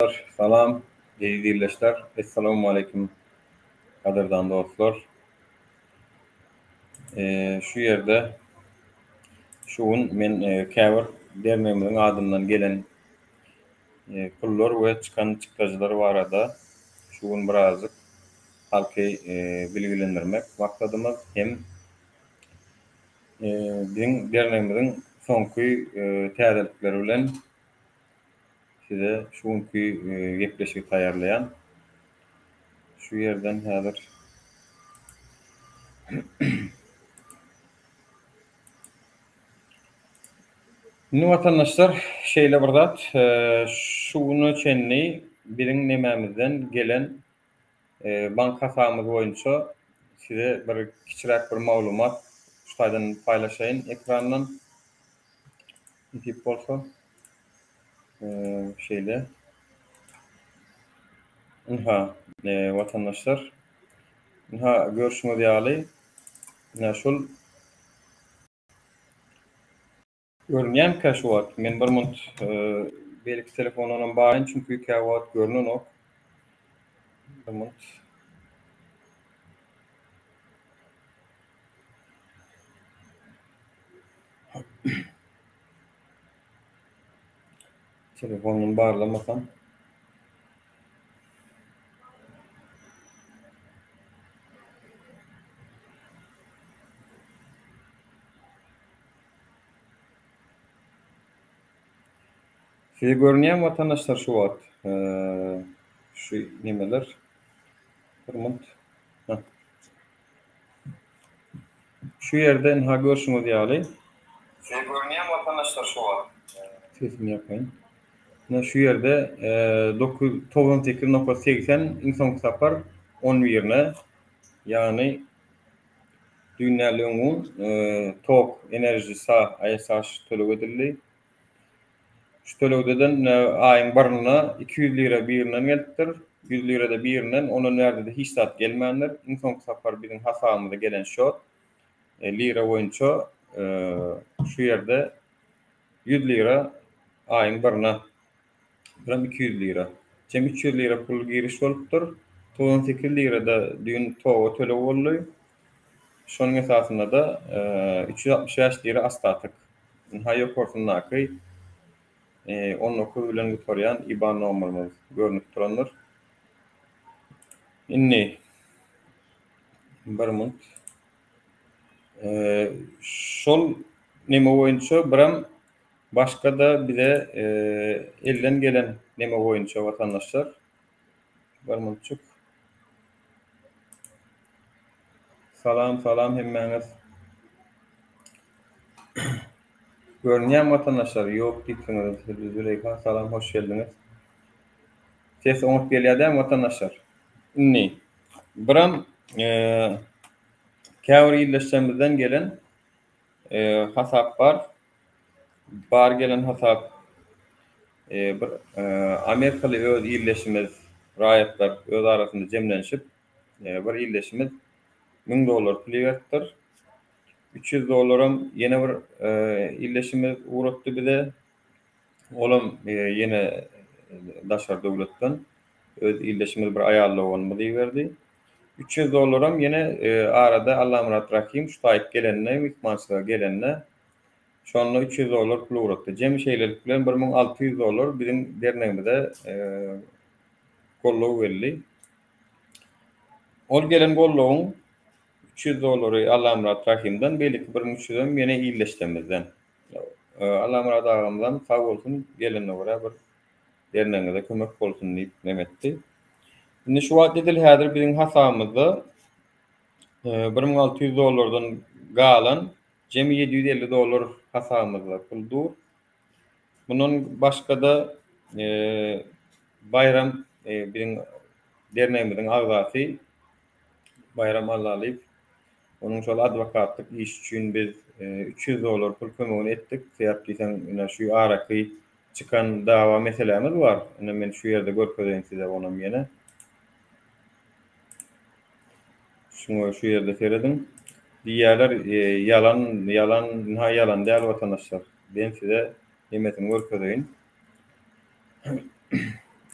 Watandaşlar salam eziz ildeşler Essalawmaleýkim gadyrdan dostlar şu ýerde şu gün men käbir dernegimiziň adyndan gelen pullar we çykan çykdajylar barada şu gün birazjyk halky bilgilendirmek maksadymyz hem biziň dernegimiziň soňky täzelikleri bilen Size şu günki gepleşigi taýýarlaýan. Şu ýerden häzir Indi watandaşlar şeýle bir zat, şu güne çenli biziň nemämizden gelen bank hasabymyz boýunça size bir kiçiräk bir maglumat şu taýdan paýlaşaýyn ekrandan. Nesip bolsa. Şeýle. Ynha, watandaşlar. Ynha, görşüňiz ýaly, ynha şul görünýärmikä şu wagt? Men bir munt beýleki telefondanam baraýyn, çünki käwagt görnenok. Bir munt. Telefondan barlamasam. Size görünýärmi watandaşlar şu wagt? Şu nemeler. Bir munt. Şu ýerde ynha görşüňiz ýaly. Size görünýärmi watandaşlar şu wagt? Sesimi ýapaýyn. Ynha şu ýerde 98.80 iň soňky sapar 11-ine ýagny düýn däl öňňun tok enerji sa ISH töleg edildi. Şu tölegdeden aýyň birinde 200 lira birinden gelipdir, 100 lira-da birinden, ondan bärde-de hiç zat gelmändir. Iň soňky sapar biziň hasabymyza gelen şot lira boýunça şu ýerde 100 lira aýyň birine, birem 200 lira. Jem 300 lira pul giriş bolupdyr. 98 lira-da düýn toga töleg boldy. Şonuň esasynda-da 365 lira ostatok. Ynha ýokarsyndaky 19 bilen gutarýan IBAN nomerimiz görnüp durandyr. Indi bir munt. Şol neme boýunça birem başga-da bize elden gelen neme boýunça watandaşlar bir muntjyk. Salam salam hemmäňiz. Görünýämi watandaşlar? Ýok diýipsiňiz. Züleýha salam hoş geldiňiz. Ses oňat gelýär dämi watandaşlar? Indi biram käbir ildeşlerimizden gelen hasap bar. Bar gelen hasap bir amerikaly öz ildeşimiz raýatlar öz arasynda jemlenişip bir ildeşimiz 1000 dollar pul iberipdir. 300 dollaram ýene bir ildeşimiz ugratdy bize. Olam ýene daşary döwletden öz ildeşimiz bir aýal doganymyz iberdi. 300 dollaram ýene arada Allamyrat Rahim şu taýyp gelende, myhmançylyga gelende şonda 300 dollar pul ugratdy. Jemi şeýlelik bilen 1600 dollar biziň dernegimize goldaw geldi. Ol gelen goldawyň 300 dollary Allamyrat Rahymdan, beýleki bir 1300-em ýene ildeşlerimizden. Allamyrat agamyzam sag bolsun, gelenine görä bir dernegiňize kömek bolsun diýip neme etdi. Indi şu wagt edil häzir biziň hasabymyzda 1600 dollardan galan jemi 750 dollar hasabymyzda pul dur. Mundan başga-da Baýram biziň dernegimiziň agzasy Baýram Allalyýew onuň şol adwokatlyk işi üçin biz 300 dollar pul kömegini etdik. Sebäp diýseň, ine şu araky çykan dawa meselämiz bar. Ine men şu ýerde görkezeýin size onam ýene. Şuňa şu ýerde serediň. Diýýärler, ýalan, ýalan, ynha ýalan däl watandaşlar. Men size nemesini görkezeýin.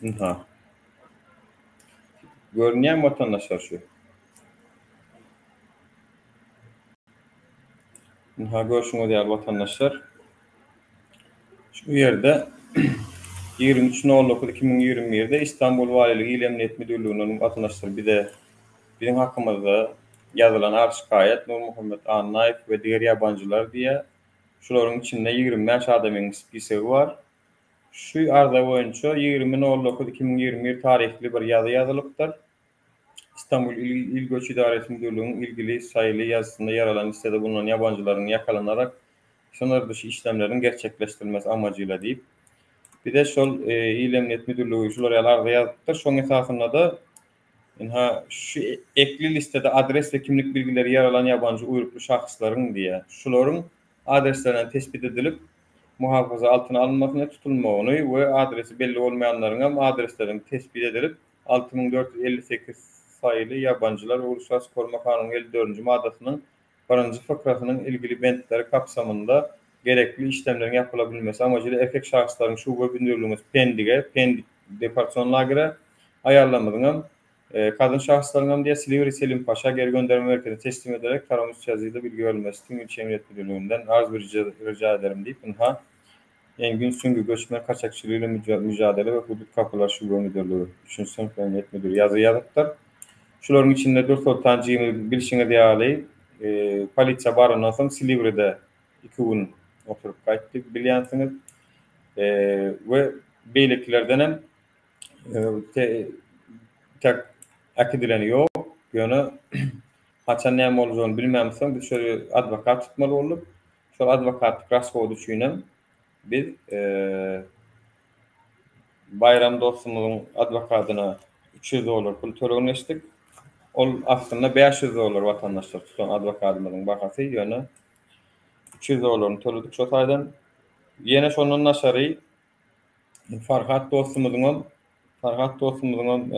Ynha. Görünýärmi watandaşlar şu? Ynha görşüňiz ýaly watandaşlar. Şu ýerde 23 nol 9 2021-de Istanbul Waliligi İl Emniyet Müdürlüginden watandaşlar bize biziň hakymyzda ýazylan arz-şikaýat Nurmuhammet Annaýew we diger ýabanjylar diýýär. Şularyň içinde 25 adamyň spisegi bar. Şu arza boýunça 20 nol 9 2021 taryhly bir ýazy ýazylypdyr. Istanbul İl İl Göç Idaresi Müdürlüginiň ilgili saýly ýazysynda ýer alan listede bulunan ýabanjylaryň ýakalanarak synyr dyşy işlemleriniň gerçekleşdirilmesi amajyla diýip, bize şol İl Emniyet Müdürlügi şular ýaly arza ýazypdyr. Şoň esasynda-da ynha şu ekli listede adres we kimlik bilgileri ýer alan ýabanjy uýrukly şahslaryň diýýär. Şularyň adreslerinden tespit edilip, muhafaza altyna alynmasyny, tutulmagyny we adresi belli bolmaýanlaryňam adresleriniň tespit edilip, 6458 saýly Ýabanjylar we Uluslararasy Koruma Kanunyň 54-nji maddasynyň birinji fykrasynyň ilgili bentleri kapsamynda gerekli işlemleriň ýapyla bilmesi amajyly erkek şahslaryň şube müdirligimiz Pendige, Pendik deportasion lagere, aýallarymyzyňam, kadyn şahslaryňam diýe Silivri Selimpaşa geri gönderme merkezine teslim ederek Taramus Çazyda bilgi berilmesi tüm ilçe emniyet müdirliginden arz bir rica ederim diýip ynha Engin Süňgi göçme kaçakçylygy ile mücadele we hudut kapylar şube müdirligi üçünji synp emniyet müdiri ýazgy ýazypdyr. Şularyň içinde Dürsoltan jigimiz bilşiňiz ýaly polisiýa barandan soň Siliwride iki gün oturyp gaýtdy bilýänsiňiz we beýlekilerdenem Tek äkidileni ýok. Ýöne haçan näme boljagyny bilmämsoň biz şol adwokat tutmaly bolduk. Şol adwokatlyk rashody üçinem biz Baýram dostumyzyň adwokadyna 300 dollar pul tölegini geçdik. Ol aslynda 500 dollar watandaşlar tutan adwokadymyzyň bahasy, ýöne 300 dollaryny töledik şo taýdan. Ýene şondan daşary Farhat dostumyzyňam Farhat dostumyzyňam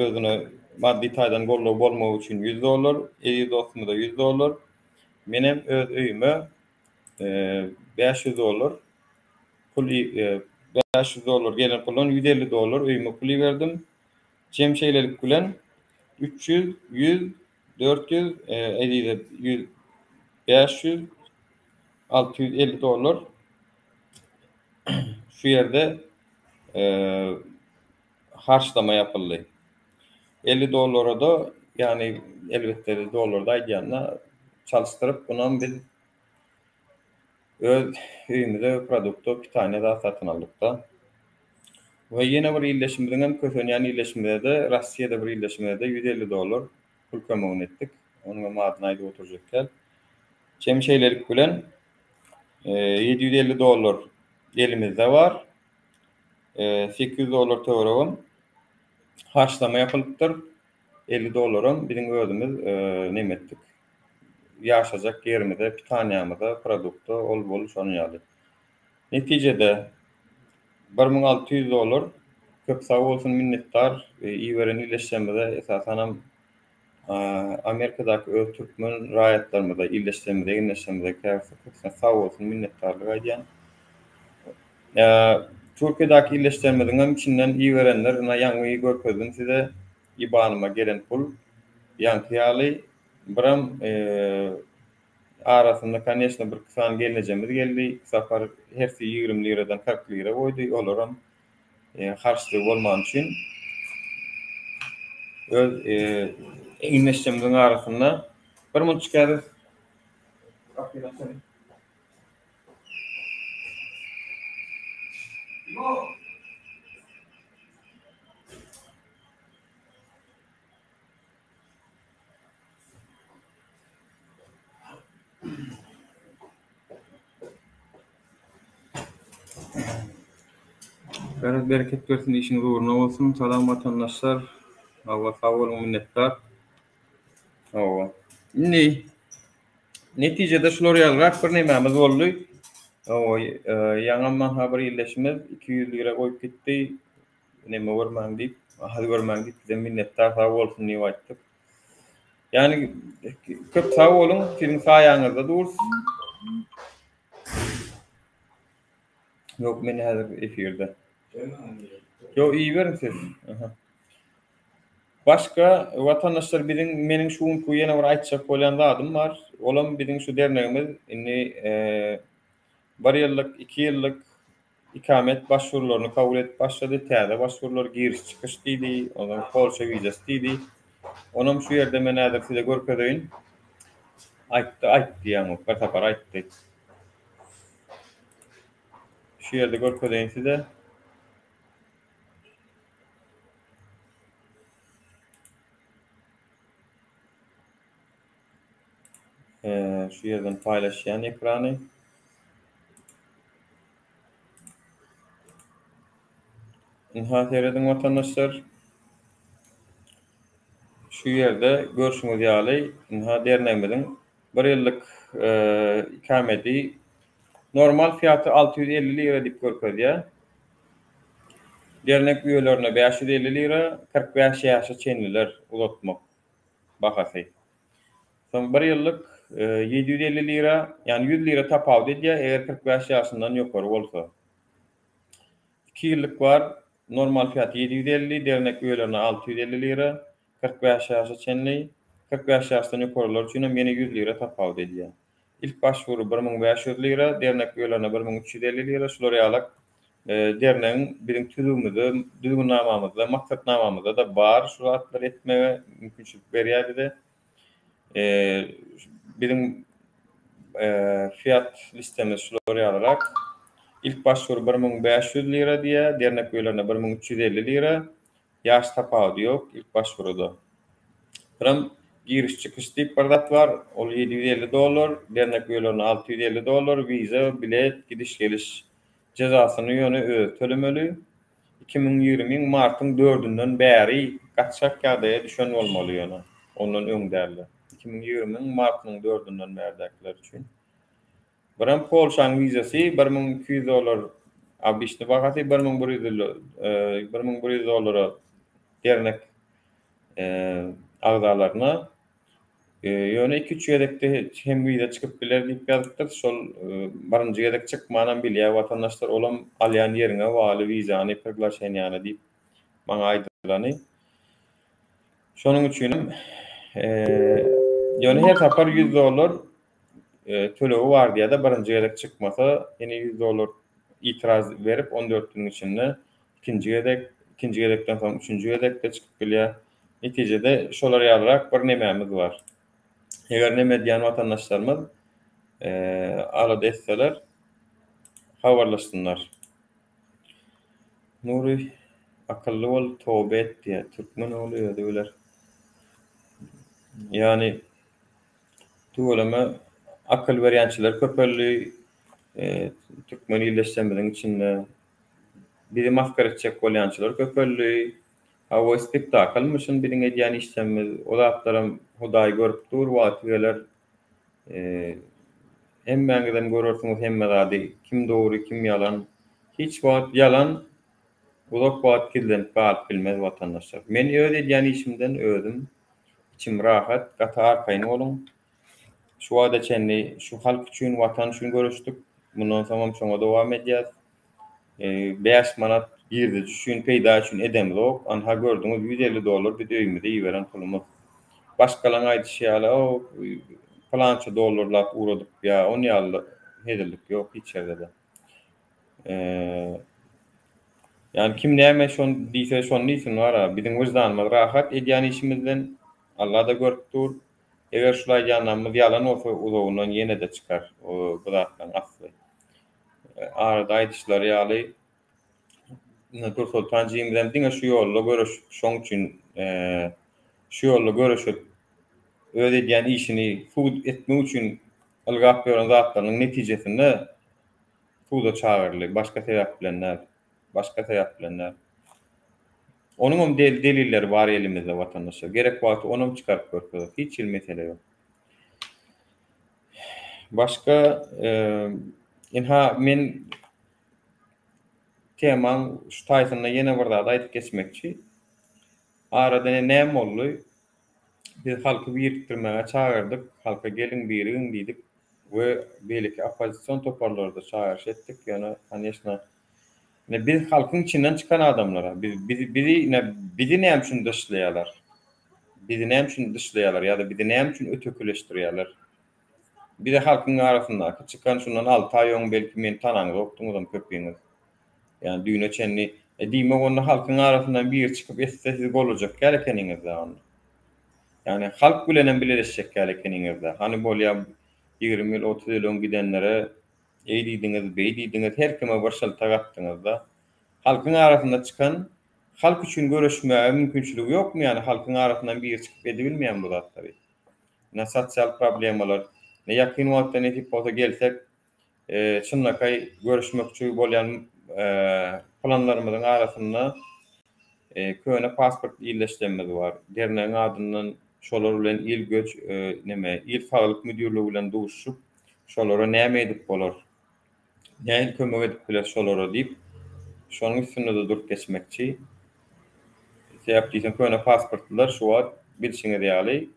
özüne maddy taýdan goldaw bolmagy üçin 100 dollar, Eziz dostumyza 100 dollar, menem öz öýüme 500 dollar pul 500 dollar gelen puldan 150 dollar öýüme pul iberdim. Jem şeýlelik bilen 300, 100, 400, Ezize 100, 500, 650 dollar Şu ýerde harçlama ýapyldy. 50 dollara-da, ýagny elbetde dollarda aýdýanda çalyşdyryp, bunam biz öz öýümize produkta, pitaniýa zat satyn aldyk-da. We ýene bir ildeşimiziň hem kösenýän ildeşimize-de, Russiýada bir ildeşimize-de 150 dollar pul kömegini etdik. Onuň hem adyny aýdyp oturjak däl. Jem şeýlelik bilen 750 dollar elimizde bar. 800 dollar töweregem harçlama ýapylypdyr. 50 dollaram biziň özümiz neme etdik. Ýaşajak ýerimize, pitaniýamyza, produkta, ol bul şonuň ýaly. Netijede 1600 dollar köp sag bolsun minnetdar iberen ildeşlerimize esasanam Amerikadaky öz türkmen raýatlarymyza, ildeşlerimize, egindeşlerimize köpüsine sag bolsun, minnetdarlyk aýdýan. Türkiýedäki ildeşlerimiziň hem içinden iberenler, ynha ýaňy görkezdim size IBAN-yma gelen pul ýaňky ýaly. Biram arasynda koneçno bir iki sany gelnejemiz geldi, iki sapar hersi 20 liradan 40 lira goýdy, olaram harçlygy bolmany üçin öz egindeşlerimiziň arasynda bir munt çykarys. Garaz bereket bersin işiňiz ugruna bolsun. Salam watandaşlar. Hawa sag boluň minnetdar. Hawa. Indi netijede şular ýalyrak bir nemämiz boldy. Hawa, ýaňam maňa bir ildeşimiz 200 lira goýup gitdi. Neme görmäň diýip, az görmäň diýip bizem minnetdar sag bolsun diýip aýtdyk. Ýani köp sag boluň, siziň saýaňyzda durus. Ýok, men häzir efirde. Ýok, iýiberiň siz. Aha. Başga watandaşlar biziň meniň şu günki ýene bir aýtjak bolýan zadym bar. Olam biziň şu dernegimiz indi bir ýyllyk, iki ýyllyk ikamet başwurularyny kabul edip başlady. Täze başwurular giriş-çykyş diýdi, ondan Polşa wizasy diýdi. Onam şu ýerde men häzir size görkezeýin. Aýtdy, aýtdy ýaňy bir sapar aýtdy. Şu ýerde görkezeýin size. Şu ýerden paýlaşýan ekrany. Ynha serediň watandaşlar. Şu ýerde görşüňiz ýaly, ynha dernegimiziň bir ýyllyk ikamedi normal fiýaty 650 lira diýip görkezýär. Dernek üýelerine 550 lira, 45 ýaşa çenliler uzatmak bahasy. Soň bir ýyllyk 750 lira, ýagny 100 lira tapawut edýär, eger 45 ýaşyndan ýokary bolsa. Iki ýyllyk bar, normal fiýaty 750, dernek üýelerine 650 lira, 45 ýaşa çenli, 45 ýaşdan ýokarylar üçin hem ýene 100 lira tapawut edýär. Ilk başwuru 1500 lira, dernek üýelerine 1350 lira, şular ýalak dernegiň biziň tüzügimizde, düzgünnamamyzda, maksatnamamyzda-da bar şu zatlary etmege mümkinçilik berýär bize. Biziň fiýat listemiz şular ýalyrak. Ilk başwuru 1500 lira diýýär, dernek üýelerine 1350 lira. Ýaş tapawudy ýok ilk başwuruda. Birem giriş-çykyş diýip bir zat bar, ol 750 dollar, dernek üýelerine 650 dollar, wiza, bilet, gidiş-geliş jezasyny ýöne özi tölemeli. 2020-iň martyň dördünden bäri gaçgak ýagdaýa düşen bolmaly ýöne, ondan öň däldi. 2020-iň martynyň dördünden bärdäkiler üçin. Birem Polşaň wizasy 1200 dollar obyçny bahasy, 1100 1100 dollara dernek agzalaryna. Ýöne iki-üç gezekde hem wiza çykyp biler diýip ýazypdyr. Şol birinji gezek çykmanam bilýär watandaşlar, olam alýan ýeriňe bagly wizany, priglaşeniýany diýip maňa aýdylany. Şonuň üçinem ýöne her sapar 100 dollar tölegi bar diýýär-de, birinji gezek çykmasa ýene 100 dollar itiraz berip 14 günüň içinde ikinji gezek, ikinji gezekden soň üçünji gezekde çykyp bilýär. Netijede şolar ýalyrak bir nemämiz bar. Eger neme edýän watandaşlarymyz alada etseler habarlaşsynlar. Nury akylly bol toba et diýýär. Türkmen ogly özi biler. Ýagny tüweleme akyl berýänçiler köpeldi. Türkmen ildeşlerimiziň içinde bizi masgara etjek bolýançylar köpeldi. Hawa spektaklmyşyn biziň edýän işlemimiz, o zatlaram Hudaý görüp dur, wagty geler hemmäňizem görersiňiz hemme zady, kim dogry, kim ýalan. Hiç wagt ýalan uzak wagt gizlenip galyp bilmez watandaşlar. Men öz edýän işimden özüm içim rahat, gaty arkaýyn boluň. Şu wagta çenli şu halk üçin, watan üçin göreşdik. Mundan soňam şoňa dowam edýäs. 5 manat girdeji üçin, peýda üçin edemzok. Anha gördüňiz 150 dollar biz öýümize iberen pulumyz. Başgalaň aýdyşy ýaly, o pylança dollarlap ugradyk ýa on ýaly hezillik ýok hiç ýerde-de. Ýani kim näme şon diýse şony diýsin bara. Biziň wyždanymyz rahat edýän işimizden. Allah-da görüp dur. Eger şul aýdýanlarymyz ýalan bolsa uzagyndan ýene-de çykar bu zatlaryň asly. Arada aýdyşlary ýaly Nursoltan jigimizem diňe şu ýolda göreşip şoň üçin şu ýolda göreşip öz edýän işini subut etmek üçin ylgap ýören zatlarynyň netijesinde suda çagyryldy. Başga sebäp bilen däl. Başga sebäp bilen däl. Onuňam delilleri bar elimizde watandaşlar. Gerek wagty onam çykaryp görkezeris. Hiç hili mesele ýok. Başga ynha men temaň şu taýsynda ýene bir zat aýdyp geçmekçi. Arada näme boldy? Biz halky birikdirmäge çagyrdyk, halka geliň birigiň diýdik we beýleki oppozision toparlary-da çagyryş etdik. Ýöne, koneçno. Ine biz halkyň içinden çykan adamlar-a. Biz bizi bizi ine bizi näme üçin dyşlaýarlar? Bizi näme üçin dyşlaýarlar ýa-da bizi näme üçin ötekileşdirýärler? Bize halkyň arasyndaky çykan şundan alty aý öň belki meni tanaňzokdyňyzam köpüňiz. Ýani düýne çenli e diýmek onda halkyň arasyndan biri çykyp etse siz golajak ýaly ekeniňiz-dä onda. Ýani halk bilenem bileleşjek ýaly ekeniňiz-dä. Hany bolýa 20 ýyl, 30 ýyl öň gidenlere eý diýdiňiz, beý diýdiňiz, her kime bir şyltak atdyňyz-da. Halkyň arasynda çykan halk üçin göreşmäge mümkinçiligi ýokmy ýani halkyň arasyndan biri çykyp edibilmeýärmi bu zatlary? Ne sosial problemalar, ne ýakyn wagtda nesip bolsa gelsek çynlakaý görüşmekçi bolýan planlarymyzyň arasynda köne pasport illeşlemimiz bar. Dernegiň adyndan şolar bilen il göç neme il saglyk müdirligi bilen duşuşyp şolara näme edip bolar? Nähili kömek edip bileris şolara diýip, şonuň üstünde-de durup geçmekçi. Sebäp diýseň köne pasportlylar şu wagt bilşiňiz ýaly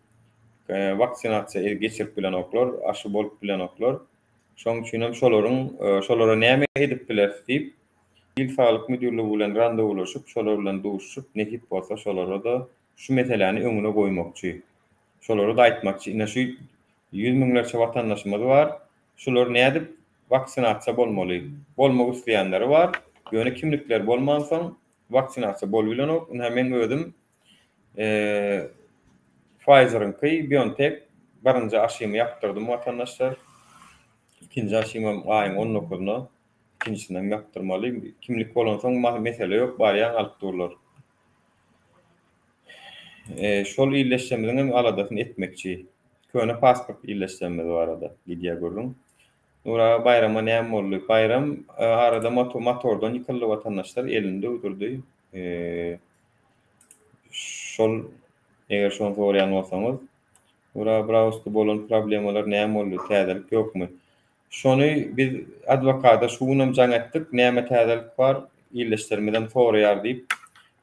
waksinasiýa geçirip bilenoklar, aşy bolup bilenoklar. Şonuň üçin hem şolaryň şolara näme edip bileris diýip, Il saglyk müdirligi bilen randewulaşyp, şolar bilen duşuşyp, nesip bolsa şolara-da şu meseläni öňüne goýmakçy. Şolara-da aýtmakçy, ine şu ýüz müňlerçe watandaşymyz bar, Şular nädip waksinasiýa bolmaly? Bolmak isleýänleri bar, ýöne kimlikleri bolmansoň waksinasiýa bolubilenok. Ynha meň özüm Pfizeriňki, Biontech birinji aşymy ýapdyrdym watandaşlar. Ikinji aşymam aýyň on dokuzyna ikinjisinem ýapdyrmaly. Kimlik bolansoň mesele ýok, barýaň alyp durlar. Şol illeşjemiziň hem aladasyny etmekçi. Köne pasport illeşjemiz barada gidýär gürrüň. Nur aga Baýrama näme boldy? Baýram arada motordan ýykyldy watandaşlar, elini döwdürdi. Şol eger şony soraýan bolsaňyz. Nur aga Brausda bolan problemalar näme boldy? Täzelik ýokmy? Şony biz adwokata şu günem jaň etdik, näme täzelik bar, ildeşlerimizem soraýar diýip.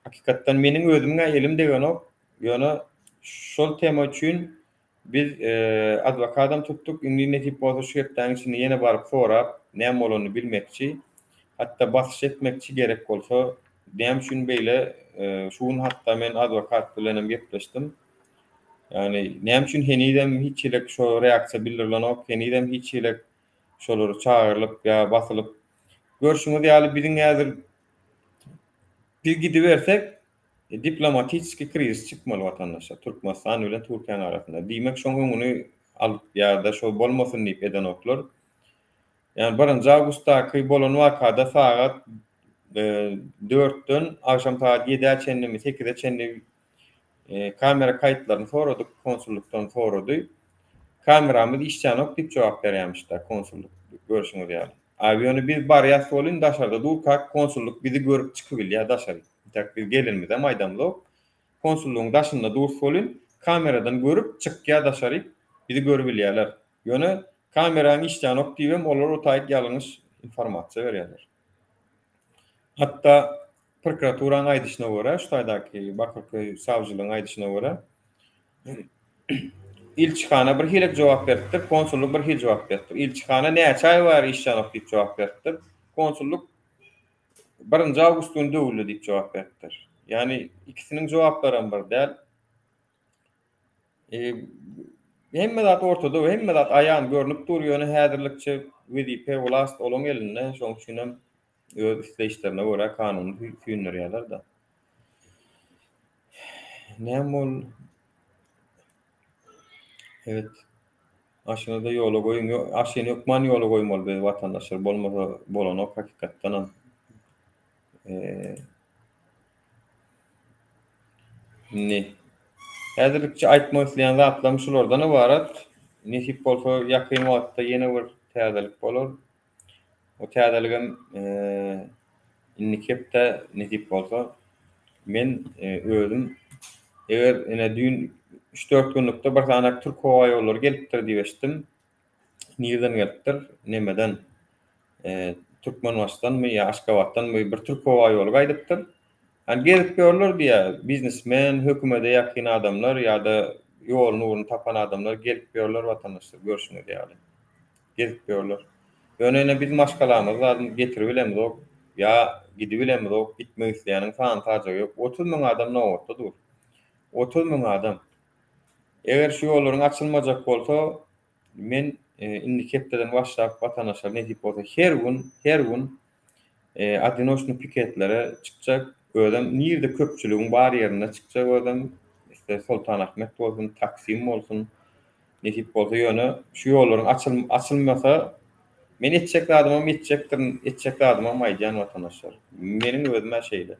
Hakykatdan meniň özümiň-ä elim degenok, ýöne şol tema üçin biz adwokadam tutduk, indi nesip bolsa şu hepdäniň içinde ýene baryp sorap, näme bolanyny bilmekçi. Hatda basyş etmekçi gerek bolsa, näme üçin beýle, şu gün hatda men adwokat bilenem gepleşdim. Ýagny näme üçin henizem hiç hili şo reaksiýa bildirilenok, henizem hiç hili şolar çagyrylyp ýa basylyp. Görşüňiz ýaly biziň häzir biz gidibersek diplomatiçeskiý krizis çykmaly watandaşlar Türkmenistan bilen Türkiýäniň arasynda. Diýmek şoň öňüni alyp ýa-da şo bolmasyn diýip edenoklar. Ýagny birinji awgustdaky bolan wakada sagat dörtden agşam sagat ýedä çenlimi sekize çenli Kamera kaýtlaryny soradyk, konsullykdan sorady. Kameramyz işlänok diýip jogap berýärmiş-dä konsullyk, görşüňiz ýaly. A ýöne biz barýas welin daşarda durkak konsullyk bizi görüp çykybilýär daşary. Intäk biz gelenimizem aýdamzok. Konsullygyň daşynda durus welin kameradan görüp çykýar daşary, bizi görübilýärler. Ýöne kameraň işlänok diýibem olar o taýyk ýalňyş informasiýa berýärler. Hatda prokuraturanyň aýdyşyna görä, şu taýdaky Bakyrköý sawçylygyň aýdyşyna görä, ilçihana bir hili jogap beripdir, konsullyk bir hili jogap beripdir. Ilçihana näçe aý bäri işlänok diýip jogap beripdir. Konsullyk birinji awgust güni döwüldi diýip jogap beripdir. Ýagny ikisiniň jogaplaram bir däl. Hemme zat ortada we hemme zat aýan görnüp dur, ýöne häzirlikçe wezipe, wlast olaň elinde, şoň üçin hem öz isleýişlerine görä kanuny süýndürýärler-de. Näme bol? Evet. Aşyny-da ýola goýuň. Aşyny hökman ýola goýmaly biz watandaşlar, bolmasa bolanok hakykatdanam. Indi häzirlikçe aýtmak isleýän zatlarym şulardan ybarat. Nesip bolsa ýakyn wagtda ýene bir täzelik bolar. O täzeligem indiki hepde nesip bolsa men özüm eger ine düýn üç-dört günlükde bir sany Türk howa ýollary gelipdir diýip eşitdim. Nirden gelipdir? Nemeden? Türkmenbaşydanmy ýa Aşgabatdanmy bir Türk howa ýoly gaýdypdyr. Hani gezip ýörler diýýär, biznesmen, hökümede ýakyn adamlar ýa-da ýoluny ugruny tapan adamlar gelip ýörler watandaşlar görşüňiz ýaly. Gezip ýörler. Ýöne ine biz maşgalamyzy zadyny getiribilemzok. Ýa gidibilemizok, gitmek isleýäniň sany-sajagy ýok. 30 müň adam nobatda dur. 30 müň adam. Eger şu ýollaryň açylmajak bolsa, men indiki hepdeden başlap watandaşlar nesip bolsa her gün, her gün odinoçnyý piketlere çykjak. Özem nirde köpçüligiň bar ýerinde çykjak özem. Ister Soltanahmet bolsun, Taksim bolsun. Nesip bolsa ýöne şu ýollaryň açyl açylmasa men etjek zadymam etjekdirin, etjek zadymam aýdýan watandaşlar. Meniň özüm-ä şeýle.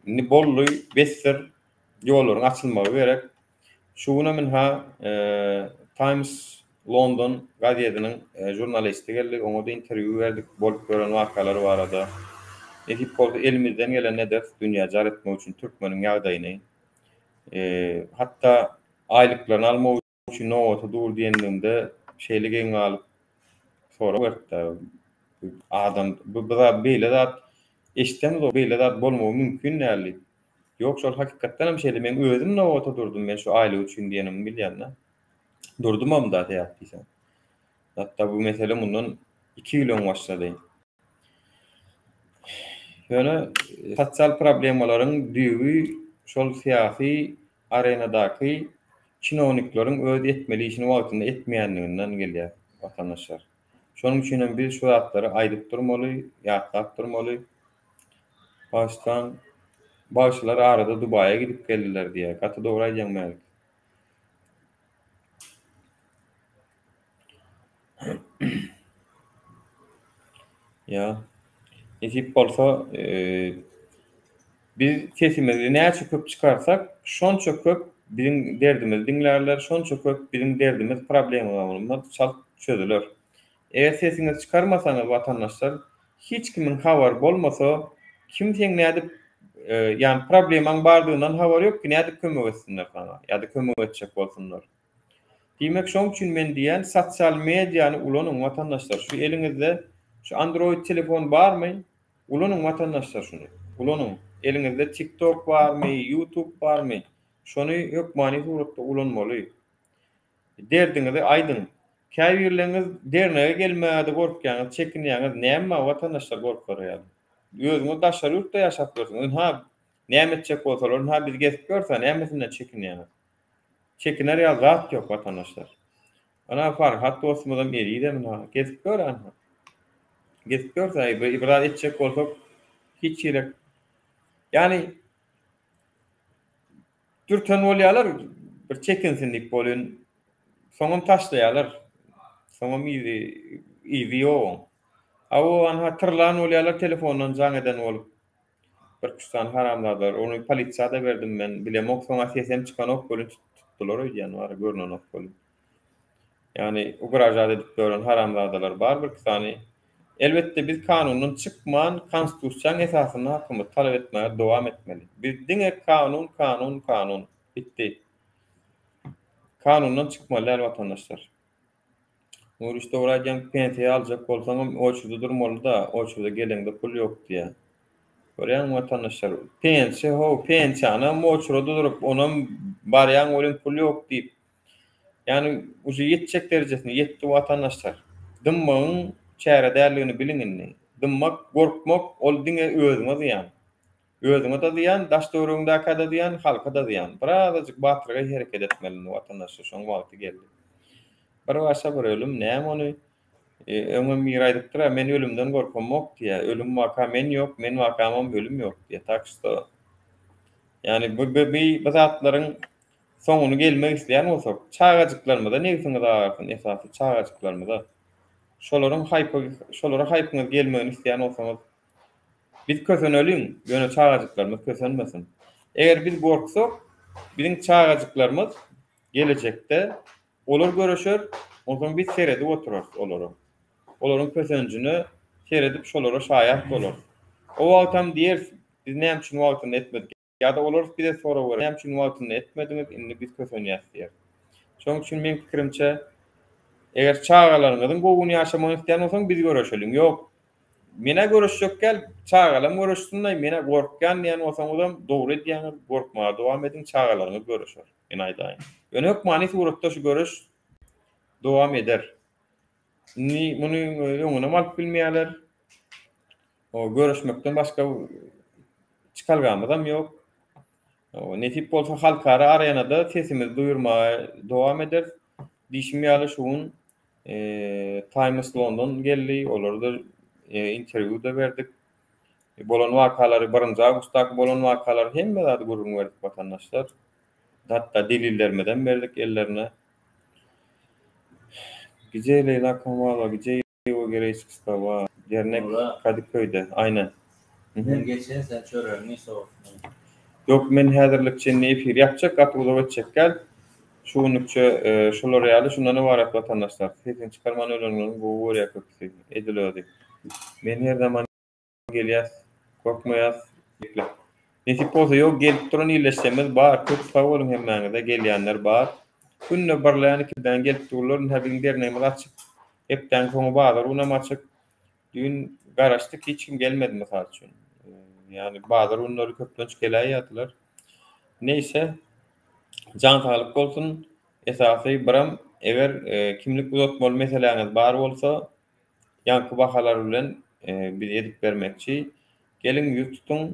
Indi boldy, besdir. Ýollaryň açylmagy gerek. Şu günem ynha Times London gazetiniň žurnalisti geldi. Oňa-da interwýu berdik bolup ýören wakalar barada. Nesip bolsa elimizden gelenini ederis dünýä jar etmek üçin türkmeniň ýagdaýyny. Hatda aýlyklaryny almak üçin nobata dur diýenligimde şeýle geň galyp sorag beripdi. Adam bu zat beýle zat eşidemzok beýle zat bolmagy mümkin däl diýip. Ýok şol hakykatdan hem şeýle meň özüm nobata durdum men şu aýlyk üçin diýenimi bilýän-de. Durdumam da sebäp diýseň. Hatda bu mesele mundan 2 ýyl öň başlady. Ýöne sosial problemalaryň düýbi şol syýasy arenadaky çinownikleriň öz etmeli işini wagtynda etmeýänliginden gelýär watandaşlar. Şonuň üçin hem biz şu zatlary aýdyp durmaly, ýatlap durmaly. Bagyşlaň, bagşylar arada Dubaýa gidip geldiler diýýär. Gaty dogry aýdýaň Mälik. Ýa. Nesip bolsa, biz sesimizi näçe köp çykarsak, şonça köp biziň derdimizi diňlärler, şonça köp biziň derdimiz, problemamyz çalt çözüler. Eger sesiňizi çykarmasaňyz watandaşlar, hiç kimiň habary bolmasa, kim seň nädip, ýagny problemaň bardygyndan habary ýok ki, nädip kömek etsinler saňa ýa-da kömek etjek bolsunlar. Diýmek şoň üçin men diýýän sosial mediany ulanyň watandaşlar şu eliňizde şu android telefon barmy ulanyň watandaşlar şuny ulanyň eliňizde tik tok barmy ýutub barmy şony hökmany suratda ulanmaly derdiňizi aýdyň käbirleňiz dernege gelmägede gorkýaňyz çekinýäňiz näme bar watandaşlar gorkar ýaly özüňiz daşary ýurtda ýaşap ýörsüňiz ynha näme etjek bolsalar ynha biz gezip ýörüs-ä nämesinden çekinýäňiz. Çekiner ýaly zat ýok watandaşlar. Ana Farhat dostumyzam Ezizem ynha gezip ýör anha. Gezip ýörse bir zat etjek bolsak hiç ýere ýani dürten bolýarlar bir çekinsin diýip bolýan soňam taşlaýarlar. Soňam yzy yzy ýok oň. A o anha tyrlan bolýarlar telefondan jaň eden bolup. Bir üç sany haramzadalar ony polisiýada berdim men bilemok soňa sesem çykanok welin tutdular öýdýän wara görnenok welin. Ýagny ugražat edip ýören haramzadalar bar birki sany. Elbetde biz kanundan çykman konstitusiýaň esasynda hakymyzy talap etmäge dowam etmeli. Biz diňe kanun kanun kanun. Bitdi. Kanundan çykmaly däl watandaşlar. Nuryş dogry aýdýaň pensiýa aljak bolsaňam oçurda durmalyda oçurda geleňde pul ýok diýýä. Görýäňmi watandaşlar pensiýa how pensiýanam oçurada durup onam barýaň welin pul ýok diýip. Ýagny uje ýetjek derejesine ýetdi watandaşlar. Dymmagyň çäre däldigini biliň indi. Dymmak gorkmak ol diňe özüňe zyýan. Özüňe-de zyýan, daş-töweregiňdäkä-de zyýan, halka-da zyýan. Birazajyk batyrgaý hereket etmeli indi watandaşlar, şoň wagty geldi. Bir başa bir ölüm, näme ony? Öňem biri aýdypdyr-a, men ölümden gorkamok diýýär. Ölüm barka men ýok, men barkamam ölüm ýok diýýär. Tak şto, ýagny bu bu bu zatlaryň soňuny gelmek isleýän bolsak, çagajyklarymyza nebsiňiz agyrsyn, esasy çagajyklarymyza. Şolaryň haýpy, şolara haýpyňyz gelmegini isleýän bolsaňyz, Biz köseneliň, ýöne çagajyklarymyz kösenmesin. Eger biz gorksak, biziň çagajyklarymyz gelejekde olar göreşer, onsoň biz seredip oturarys olara. Olaryň kösenjine seredip şolara şaýat bolarys. O wagtam diýeris, biz näme üçin wagtynda etmedik. Ýa-da olar bize sorag berer, näme üçin wagtynda etmediňiz, indi biz kösenýäs diýer. Şonuň üçin meň pikirimçe, eger çagalaryňyzyň gowy gün ýaşamagyny isleýän bolsaň, biz göreşeliň. Ýok, men-ä göreşjek däl, çagalarym göreşsin-aý, men-ä gorkýan diýen bolsaňyzam, dogry edýäňiz, gorkmaga dowam ediň, çagalaryňyz göreşer, men aýdaýyn. Ýöne hökmany suratda şu göreş dowam eder. Indi muny öňünem alyp bilmeýärler. O göreşmekden başga çykalgamyzam ýok. Nesip bolsa halkara arenada sesimizi duýurmaga dowam ederis. Diýşim ýaly şu gün Times London geldi, olara-da interwýu-da berdik. Bolan wakalary, birinji awgustdaky bolan wakalary hemme zady gürrüň berdik watandaşlar. Hatda delillerimizem berdik ellerine. Gije Leýla Kamalowa, gije Ýewo Gereýçkistowa, Dernek Kadyköýde, aýnen. Men geçen sen çöregiňi sowutdyň. Ýok men häzirlikçe indi efiri ýapjak gaty uzak etjek däl. Şu günlükçe şular ýaly şundan ybarat watandaşlar. Sesini çykarman ölenlerini gowy görýär köpüsi. Edil özi. Men her zaman gelýäs gorkmaýas bekle. Nesip bolsa ýok gelip duran illeşjemiz bar köp sag boluň hemmäňize gelýänler bar. Günde birlän ikiden gelip durlar indi biziň dernegimiz açyk. Hepdäň soňy bazar günem açyk. Düýn garaşdyk hiç kim gelmedi mysal üçin. Ýagny bazar günleri köplenç geläýýärdiler. Neýse jan saglyk bolsun. Esasy biram eger kimlik uzatmaly meseläňiz bar bolsa ýaňky bahalar bilen biz edip bermekçi. Geliň ýüz tutuň.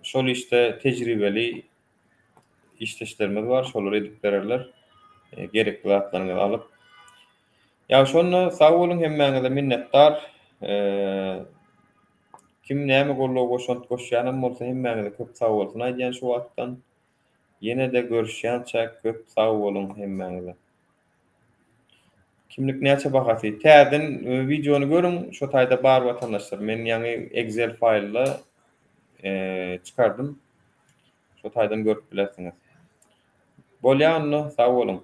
Şol işde tejribeli işdeşlerimiz bar, şolar edip bererler. Gerekli zatlaryňyzy alyp. Ýa şonda sag boluň hemmäňize minnetdar. Kim näme goldaw goşant goşýanam bolsa hemmäňize köp sag bolsun aýdýan şu wagtdan. Ýene-de görüşýänçäk köp sag boluň hemmäňize. Kimlik näçe bahasy? Täzeden wideony görüň şo taýda bar watandaşlar. Men ýaňy excel faýlda çykardym. Şo taýdan görüp bilersiňiz. Bolýa onda sag boluň.